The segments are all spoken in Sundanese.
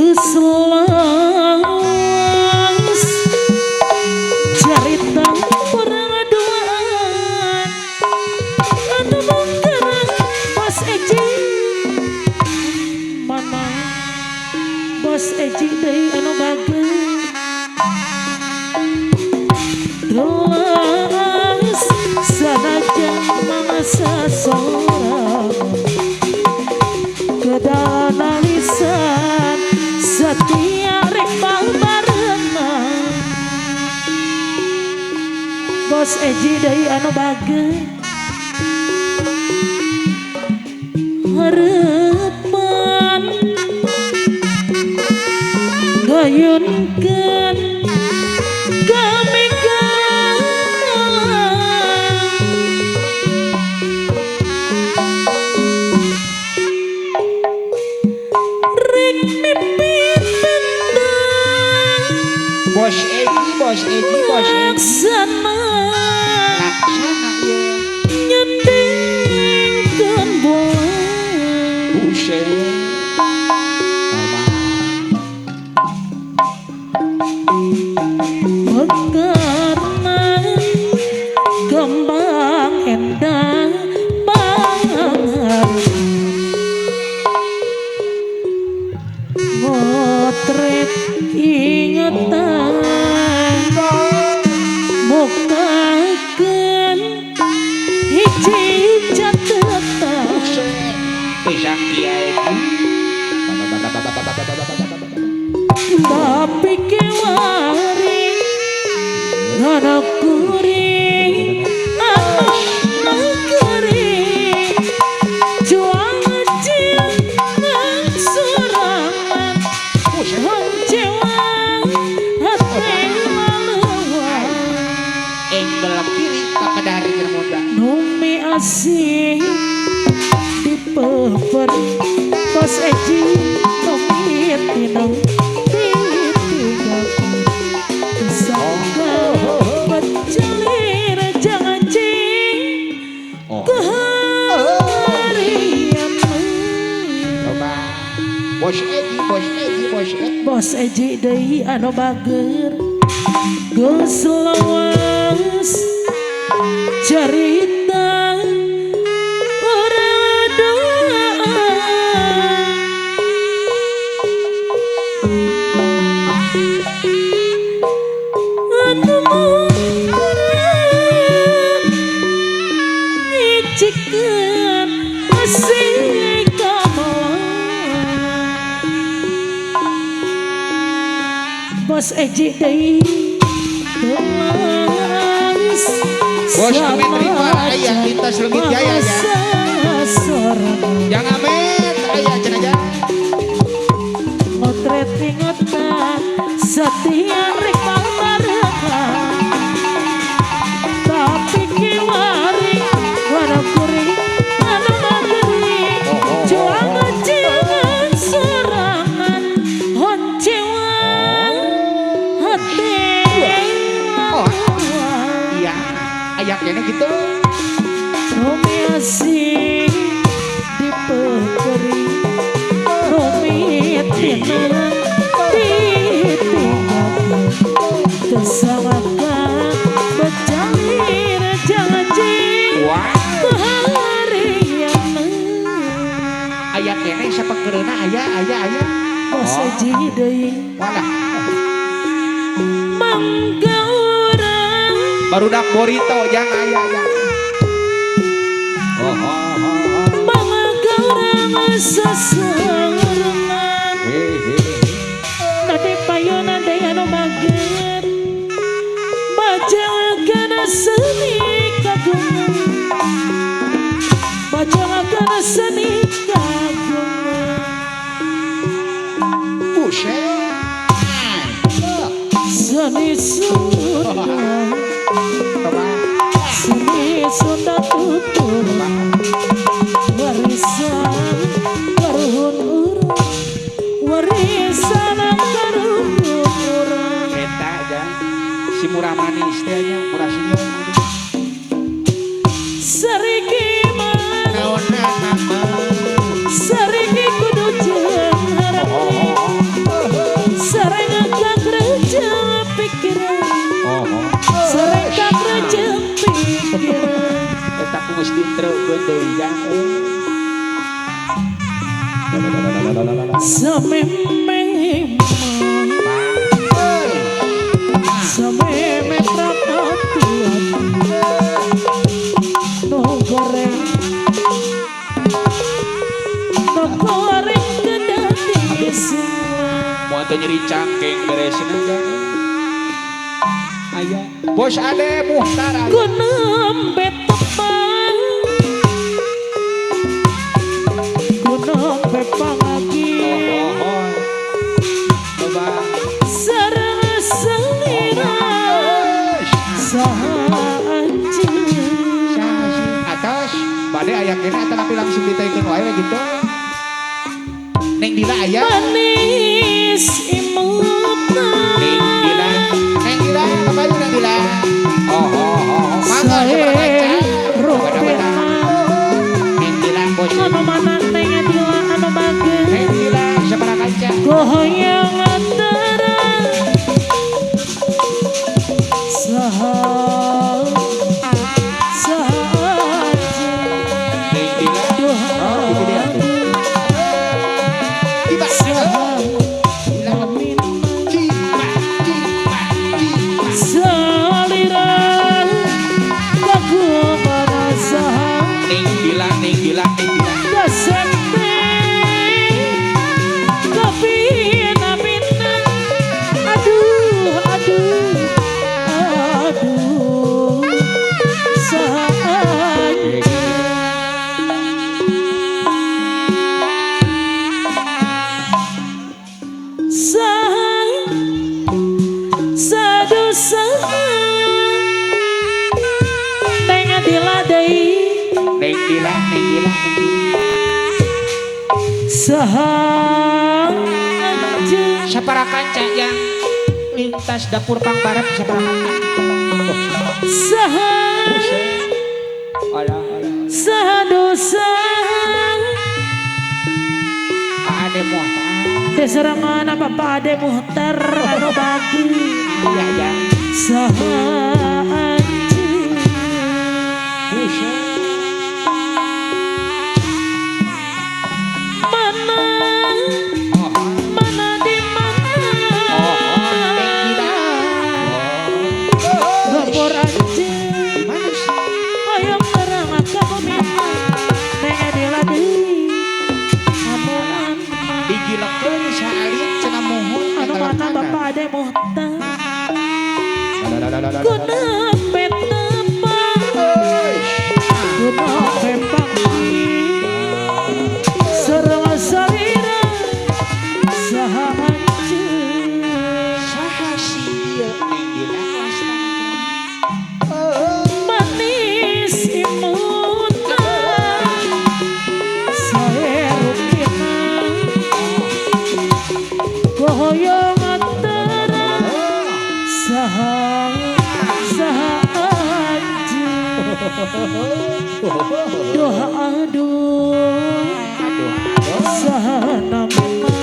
Geus lawas carita urang duaan anu mungker. Bos Eji mana? Bos Eji deui anu bager. Telas sanajan mangsa sorang kedana lisan setia rek barengan. Bos Eji deui anu bager. Harapan gayunkeun kami kalah rek mimpi bendang. Bos Eji, Bos Eji, Bos Eji. Laksana. Laksana ya. Nyandingkeun bulan. Buset. Mekarna kembang endah banget motret ingatan mukakeun hiji catetan. Buset. Pisang kiai. Tapi kewari anak kuring anu negeri juang cinta sorangan. Buset. Honcewa hati laluan. Ing belah kiri pakedari muda. Numi asih dipeper. Bos Eji numi tinang ditinggalkan sangka menjelir janji Oh. keharian. Coba. Bos Eji, Bos Eji, Bos Eji. Bos Eji deui anu bager. Geus lawas carita urang duaan anu mungkeureun ngicikeun asih kamelan. Bos Eji deui telas. Bos Amet Rival aya lintas Leungit Jaya ya. Sorang. Yang Amet aya cenah ja. Motret ingetan setia rek barengan tapi kiwari wana kuring anu mageri juang jangan sorangan honcewa hati. Oh. Iya, aya kene gitu. Rumi asih dipekeri Rumi tinang ditinggalkan tersamakan menjalin janji Wah, keharian. Aya kene sapekereuna aya aya aya. Bos Eji deui. Walah, Mangga urang. Barudak Borito jang aya aya. Oh, oh, oh, oh. Mangga urang seserengan. Hei, hei. Tadi payuna deui anu bager bajakan seni kagungan bajakan seni kagungan. Buset. Seni Sunda. Coba. Seni Sunda tutur warisan karuhun urang warisan karuhun urang. Eta jang. Si murah manis teh nya, murah senyum. Seriki mah. Naonna mah. Seriki kudu jeung harap. Oh, oh, oh. Dipayun deui jang. Samemeh samemeh prakatuan no goreng kedati moal teu nyeri cangkeng beresna jang. Aya Bos Ade Muhtar aya. Ku nembe tepang ku nembe pangagi Coba sareng salira saha anjeun atas bade aya kene eta tapi langsung ditaikeun wae we gitu. Neng Dila aya. Manis imutna Neng Dila, Neng Dila, kapayu Neng Dila. Oh oh oh, mangga sabaraha kaca. Rupiah. Neng Dila bos. Anu mana Neng Dila anu bageus Neng Dila sabaraha kaca. Goyang terang saha saha Neng Dila. Oh, itu dia tuh. Tiba. Saha Dila. Cipa, cipa, cipa. Saliran kakumana saha Neng Dila, Neng Dila, Neng Dila. Kasete kapina-pina aduh aduh aduh saha saha sadu saha Neng Dila deui Neng Dila, Neng Dila, Neng Dila. Saha anjeun Sapara kaca yang lintas dapur pangbarep sapara kaca. Saha Alah, alah. saha dosa Ade Muhtar. Deserangan Bapak Ade Muhtar anu bagus Iya, ya. Saha anjeun Buset. Mana Oh, mana di mana oh, Neng Dila. Gopor anjeun Di mana sih? Hoyong terang kabumina Neng Dila deui anu mana Digilekeun saalit cenah muhun anu mana Bapak Ade Muhtar ku nembe tepang ku nembe panggih sareng salira saha anjeun Saha sih ieu Neng Dila manis imutna sae rupina gohoyong terang saha saha anjeun duh aduh Aduh, saha namina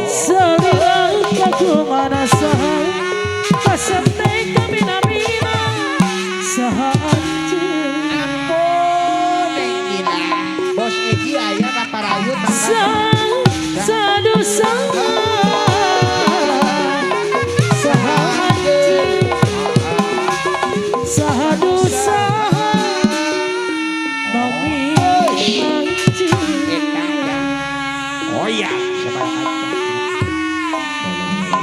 salira kakumana saha kasep teh kabina-bina saha anjeun Ampun Neng Dila. Bos Egi aya ka parayun sa sadu saha saha anjeun sahadu saha mami anjeun Eta ya. Oh iya, sapara kaca.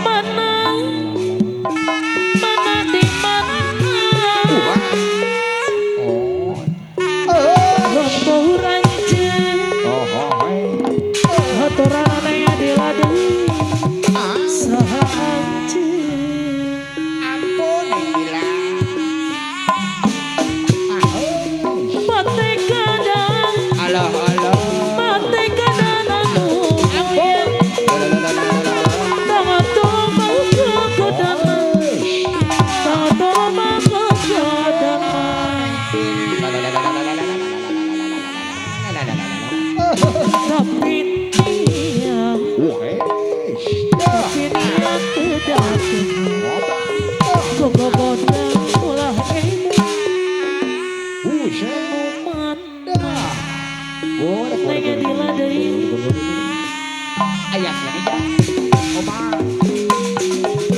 Mana mana di mana Wah. Oh. Lembur anjeun Oh, oh, haturan Neng Dila deui Ah, saha anjeun ampun Neng Dila. Ah, mate kadang Alah, alah. mate kadang anu moyang tangatoma kagodana tangatoma kagodana tapi tiang tapi niat tidak gogogoda ulah emu Aya. Oma.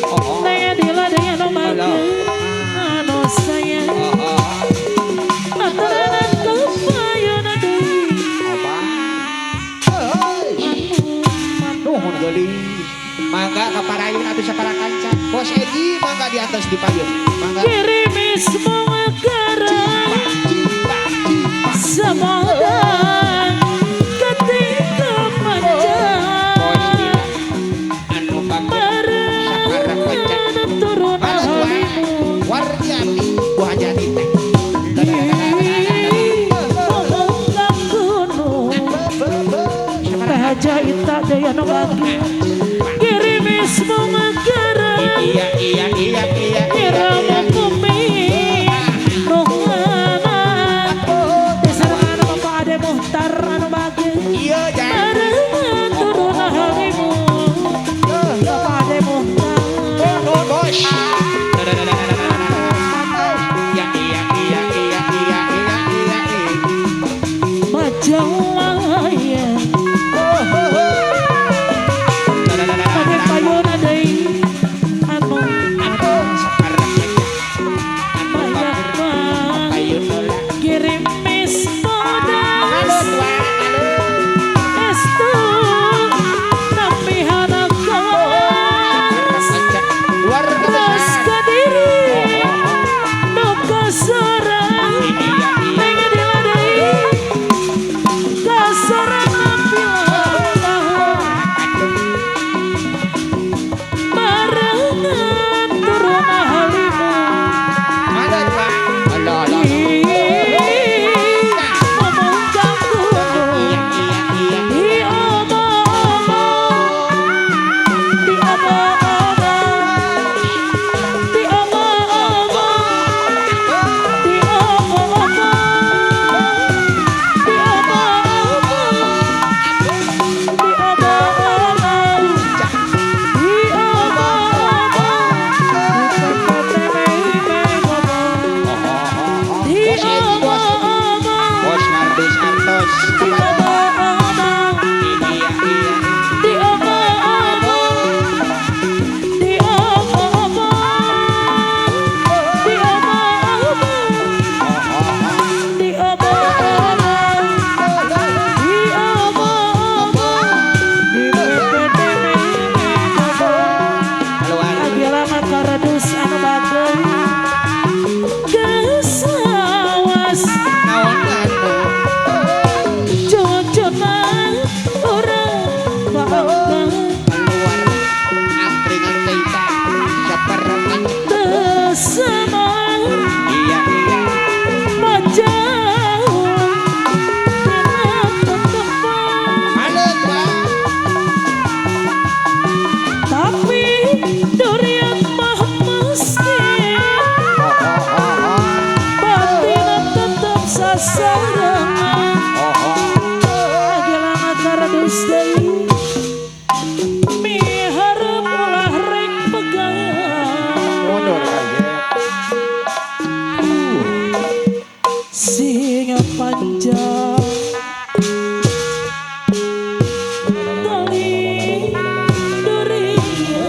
Oh. Neng Dila deui anu bageur anu sayang. Oh. Aturanan kapayun deui. Oma. Heuy. Nuhun geulis. Mangga ka parayun atuh sapara kanca. Bos Egi mangga di atas di payun. Mangga. Gerimis mengekara Cipak, cipak. Semoga ketika Bos panjang Dila anu bageur sapara kanca. Barengan turun Halo tua. halimu. Warjani Bu Hajani teh. Ngomong ka gunung Teh Haja Ita deui anu bageur. Gerimis mengekara Iya iya iya iya. Irama bumi Nuhana Disarangan Bapak Ade Muhtar anu bageur. Iya jangan. Barengan turun halimu. Bapak Ade Muhtar. Nuhun bos. Ya iya iya iya iya iya iya. Majalaya Ade payuna deui anu banyak mah. Gerimis bodas estu tapi hanakas Terus kadiri nu kasorang Neng Dila deui kasorang napi Barengan turun halimu. Ngomong ka gunung Di omong-omong, di omong-omong, di omong-omong, di omong-omong, di omong-omong, di omong-omong, di omong-omong, di ngomong, di omong-omong, Bos Kardus Artos. di omong-omong. Iya iya. Di omong-omong, di omong-omong, di omong-omong, di omong-omong, di omong-omong, di PPTM ngomong. Keluar. Agilama karadus anu bageur. Geus lawas Naon anu? cucuna urang baangkeun. Keluar angkringan teh ita. Sapara Tesemar Iya iya. majauh tina tetempat. Halo tua. Tapi durian mah meski batin tetep sasarengan. Agelana karadus deui miharep ulah rek pegang. Mundur aja. Singa panjang tali durian.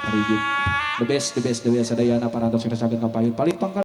Hari The best, the best, the best. Sadayana parantos kersakaken kapayun. Paling pangkat.